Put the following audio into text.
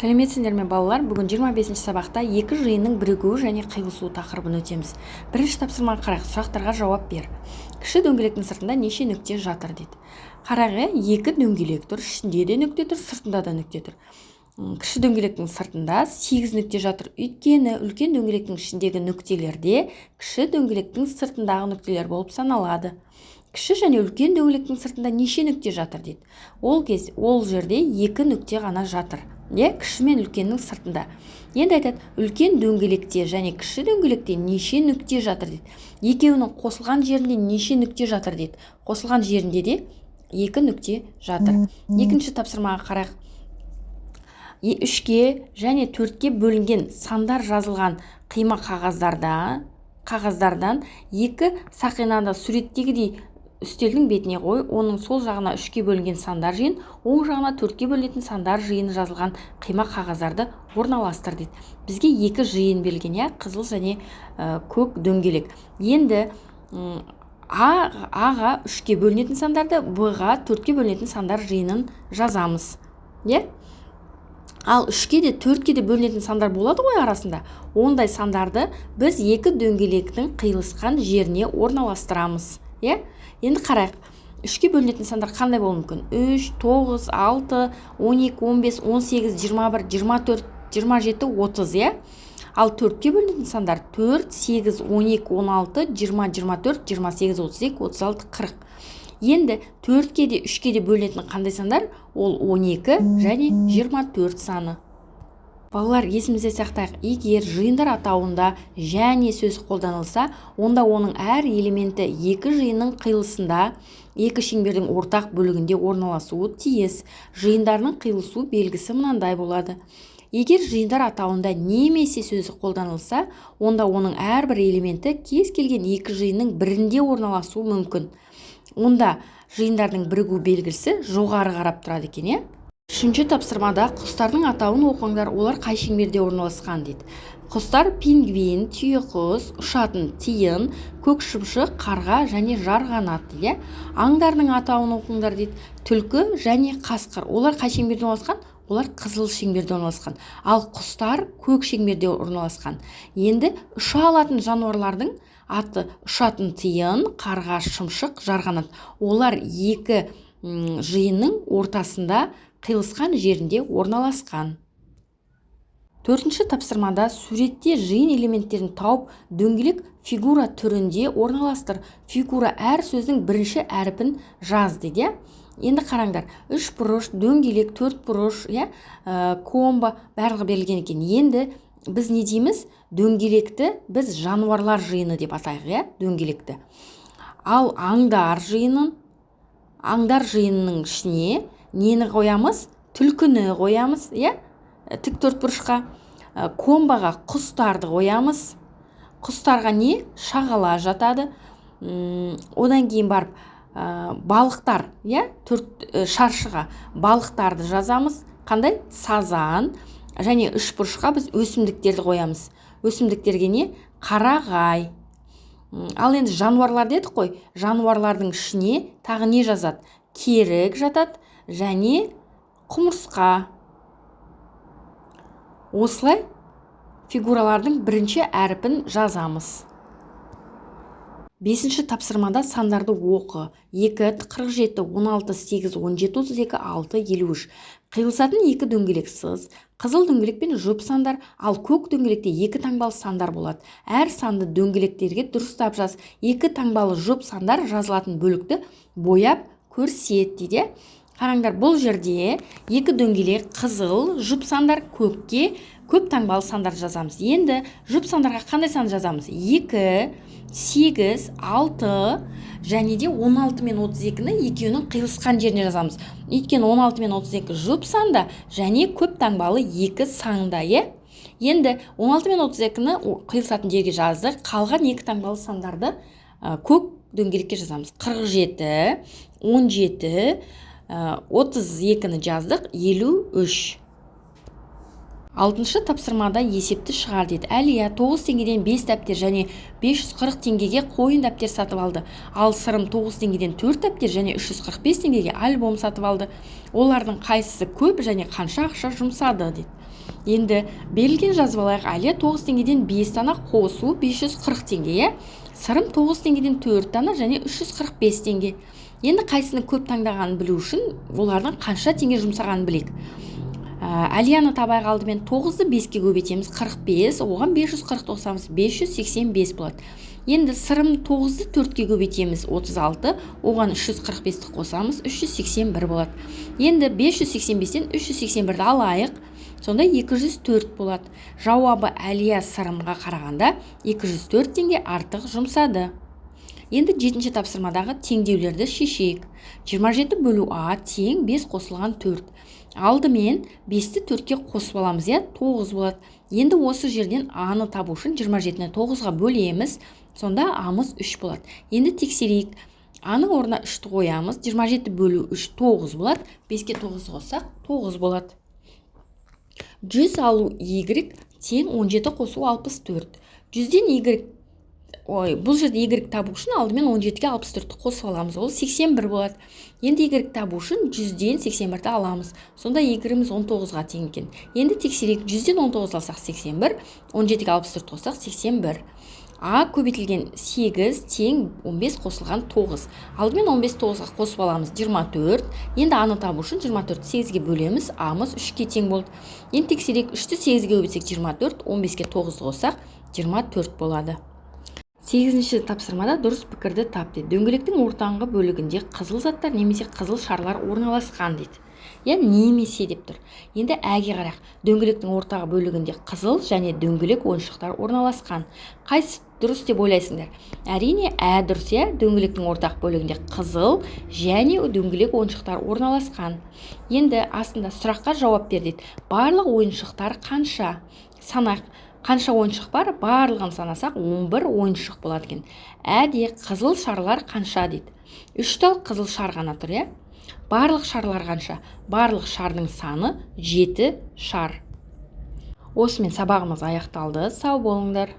Сәлеметсіңдер ме, балалар! Бүгін 25 сабақта екі жиынның бірігуі және қиылысуы тақырыбын өтеміз. Бірінші тапсырмаға қарайық. Сұрақтарға жауап бер. Кіші дөңгелектің сыртында неше нүкте жатыр дейді. Қарайық, иә, екі дөңгелек тұр, ішінде де нүкте тұр, сыртында да нүкте тұр. Кіші дөңгелектің сыртында сегіз нүкте жатыр, өйткені үлкен дөңгелектің ішіндегі нүктелерде кіші дөңгелектің сыртындағы нүктелер болып саналады. Кіші және үлкен дөңгелектің сыртында неше нүкте жатыр дейді. Ол кез ол жерде екі нүкте ғана жатыр, иә, кіші мен үлкеннің сыртында. Енді айтады, үлкен дөңгелекте және кіші дөңгелекте неше нүкте жатыр дейді. Екеуінің қосылған жерінде неше нүкте жатыр дейді. Қосылған жерінде де екі нүкте жатыр. Екінші тапсырмаға қарайық. Үшке және төртке бөлінген сандар жазылған қима қағаздардан екі сақинаны суреттегідей үстелдің бетіне қой. Оның сол жағына үшке бөлінген сандар жиын, оң жағына төртке бөлінетін сандар жиыны жазылған қима қағаздарды орналастыр дейді. Бізге екі жиын берілген, иә, қызыл және көк дөңгелек. Енді А-ға үшке бөлінетін сандарды, Б-ға төртке бөлінетін сандар жиынын жазамыз, иә. Ал үшке де, төртке де бөлінетін сандар болады ғой арасында. Ондай сандарды біз екі дөңгелектің қиылысқан жеріне орналастырамыз, иә. Енді қарайық, үшке бөлінетін сандар қандай болуы мүмкін? 3, 9, 6, 12, 15, 18, 21, 24, 27, 30, иә. Ал төртке бөлінетін сандар: 4, 8, 12, 16, 20, 24, 28, 32, 36, 40. Енді төртке де, үшке де бөлінетін қандай сандар? Ол 12 және 24 саны. Балалар, есімізде сақтайық: егер жиындар атауында «және» сөзі қолданылса, онда оның әр элементі екі жиынның қиылысында, екі шеңбердің ортақ бөлігінде орналасуы тиіс. Жиындарының қиылысу белгісі мынандай болады. Егер жиындар атауында «немесе» сөзі қолданылса, онда оның әрбір элементі кез келген екі жиынның бірінде орналасуы мүмкін. Онда жиындардың бірігу белгісі жоғары қарап тұрады екен, иә. Үшінші тапсырмада құстардың атауын оқыңдар, олар қай шеңберде орналасқан дейді. Құстар: пингвин, түйеқұс, ұшатын тиын, көк шымшық, қарға және жарғанат дейді, иә. Аңдардың атауын оқыңдар дейді. Түлкі және қасқыр. Олар қай шеңберде орналасқан? Олар қызыл шеңберде орналасқан, ал құстар көк шеңберде орналасқан. Енді ұша алатын жануарлардың аты: ұшатын тиын, қарға, шымшық, жарғанат. Олар екі жиынның ортасында, қиылысқан жерінде орналасқан. Төртінші тапсырмада суретте жиын элементтерін тауып, дөңгелек фигура түрінде орналастыр. Фигура әр сөздің бірінші әрпін жаз дейді, иә. Енді қараңдар: үш бұрыш, дөңгелек, төрт бұрыш, иә, комба, барлығы берілген екен. Енді біз не дейміз? Дөңгелекті біз жануарлар жиыны деп атайық, иә, дөңгелекті. Ал аңдар жиынын, аңдар жиынының ішіне нені қоямыз? Түлкіні қоямыз, иә, тік төртбұрышқа. Комбаға құстарды қоямыз. Құстарға не? Шағала жатады. Одан кейін барып балықтар, иә, төрт шаршыға балықтарды жазамыз. Қандай? Сазан. Және үш бұрышқа біз өсімдіктерді қоямыз. Өсімдіктерге не? Қарағай. Ал енді жануарлар дедік қой. Жануарлардың ішіне тағы не жазады? Керік жатады және құмырсқа. Осылай фигуралардың бірінші әрпін жазамыз. Бесінші тапсырмада сандарды оқы: 2, 47, 16, 8, 17, 32, 6, 53. Қиылысатын екі дөңгелек сыз. Қызыл дөңгелек пен жұп сандар, ал көк дөңгелекте екі таңбалы сандар болады. Әр санды дөңгелектерге дұрыстап жаз. Екі таңбалы жұп сандар жазылатын бөлікті бояп көрсет дейді. Қараңдар, бұл жерде екі дөңгелек қызыл, жұп сандар көкке көп таңбалы сандар жазамыз. Енді жұп сандарға қандай сан жазамыз? 2, 8, 6 және де 16 мен 32-ні екеуінің қиылысқан жеріне жазамыз, өйткені 16 мен 32 жұп санда және көп таңбалы екі санда, иә. Енді 16 мен 32-ні қиылысатын жерге жаздық. Қалған екі таңбалы сандарды көк дөңгелекке жазамыз: 47, 17, 32-ні жаздық, 53. Алтыншы тапсырмада есепті шығар дейді. Әлия 9 теңгеден 5 дәптер және 540 теңгеге қойын дәптер сатып алды. Ал Сырым 9 теңгеден 4 дәптер және 345 теңгеге альбом сатып алды. Олардың қайсысы көп және қанша ақша жұмсады дейді. Енді берілген жазып алайық. Әлия 9 теңгеден 5 дана қосу 540 теңге, иә? Сырым 9 теңгеден 4 дана және 345 теңге. Енді қайсының көп таңдағанын білу үшін олардың қанша теңге жұмсағанын білейік. Әлияны табайық алдымен. 9-ды 5-ке көбейтеміз, 45, оған 540 қосамыз, 585 болады. Енді Сырым 9-ды 4-ке көбейтеміз, 36, оған 345-ті қосамыз, 381 болады. Енді 585-тен 381-ді алайық, сонда 204 болады. Жауабы: Әлия Сырымға қарағанда 204 теңге артық жұмсады. Енді жетінші тапсырмадағы теңдеулерді шешейік. 27 бөлу а тең 5 қосылған 4. Алдымен 5-ті 4-ке қосып аламыз, иә, 9 болады. Енді осы жерден а-ны табу үшін 27-ні 9-ға бөлеміз, сонда а-мыз 3 болады. Енді тексерейік. А-ның орнына 3-ті қоямыз. 27 бөлу 3, 9 болады. 5-ке 9 қоссақ, 9 болады. 100 алу y тең 17 қосу 64. 100-ден y, ой, бұл жерде y табу үшін алдымен 17-ге 64-ті қосып аламыз, ол 81 болады. Енді y табу үшін 100-ден 81-ді аламыз, сонда y-іміз 19-ға тең екен. Енді тексерейік. 100-ден 19 алсақ, 81, 17-ге 64 қоссақ, 81. А көбейтілген 8 тең 15 қосылған 9. Алдымен 15 9-ға қосып аламыз, 24. Енді аны табу үшін 24 8-ге бөлеміз, амыз 3-ке тең болды. Енді тексерейік. 3-ті 8-ге көбейтсек, 24, 15-ге 9-ды қоссақ, 24 болады. Сегізінші тапсырмада дұрыс пікірді тап дейді. Дөңгелектің ортаңғы бөлігінде қызыл заттар немесе қызыл шарлар орналасқан дейді, иә, немесе деп тұр. Енді әге қарайық. Дөңгелектің ортағы бөлігінде қызыл және дөңгелек ойыншықтар орналасқан. Қайсысы дұрыс деп ойлайсыңдар? Әрине, ә дұрыс, иә. Дөңгелектің ортақ бөлігінде қызыл және дөңгелек ойыншықтар орналасқан. Енді астында сұраққа жауап бер дейді. Барлық ойыншықтар қанша? Санайық. Қанша ойыншық бар? Барлығын санасақ, 11 ойыншық болады екен. Әде қызыл шарлар қанша дейді. Үш тал қызыл шар ғана тұр, иә. Барлық шарлар қанша? Барлық шардың саны жеті шар. Осымен сабағымыз аяқталды. Сау болыңдар.